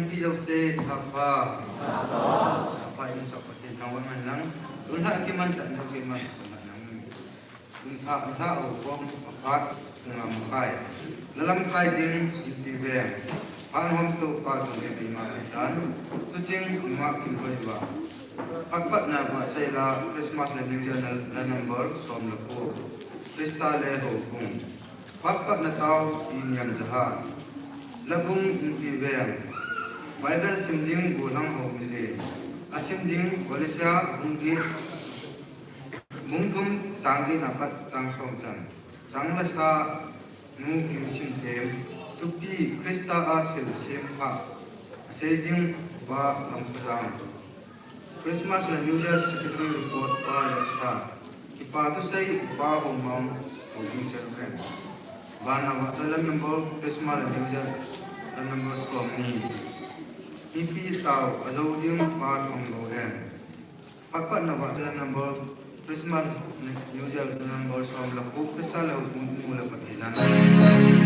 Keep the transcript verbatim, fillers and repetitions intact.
Pi lo se, thapha. Thapha in sa Pathen thangvah hen lang. Tun ha kiman chan lo kiman. Tun ha, ha o kom aphat ngam kai. Lalam kai ding inti ve. Phan hom to pa to ve bi ma tan. Tu ching ma kim hoi va. Pakpat na va chai la Christmas le New Year na, na number som la ko. Krista le ho kung. Pakpatna tao in yam jaha. Labung inti veng. Bible sim ding golang ho mile. A sim ding Kolose bung get. Bung thum chang get na pat chang som chan. Chang la sa nu kim sim them. Thupi Krista a thil sem pha. A sei ding ba lam pa jang. Christmas le New Year Secretary Report pa le sa. Kipa thusei pa ho mang ho ding chel hen. Van na va chel number Christmas le New Year le number som ni. Mipi tao a jo ding pa thong lo hen. Pakpat na va chel number Christmas le New Year le number som la ko Krista le ho mu le Pathen na.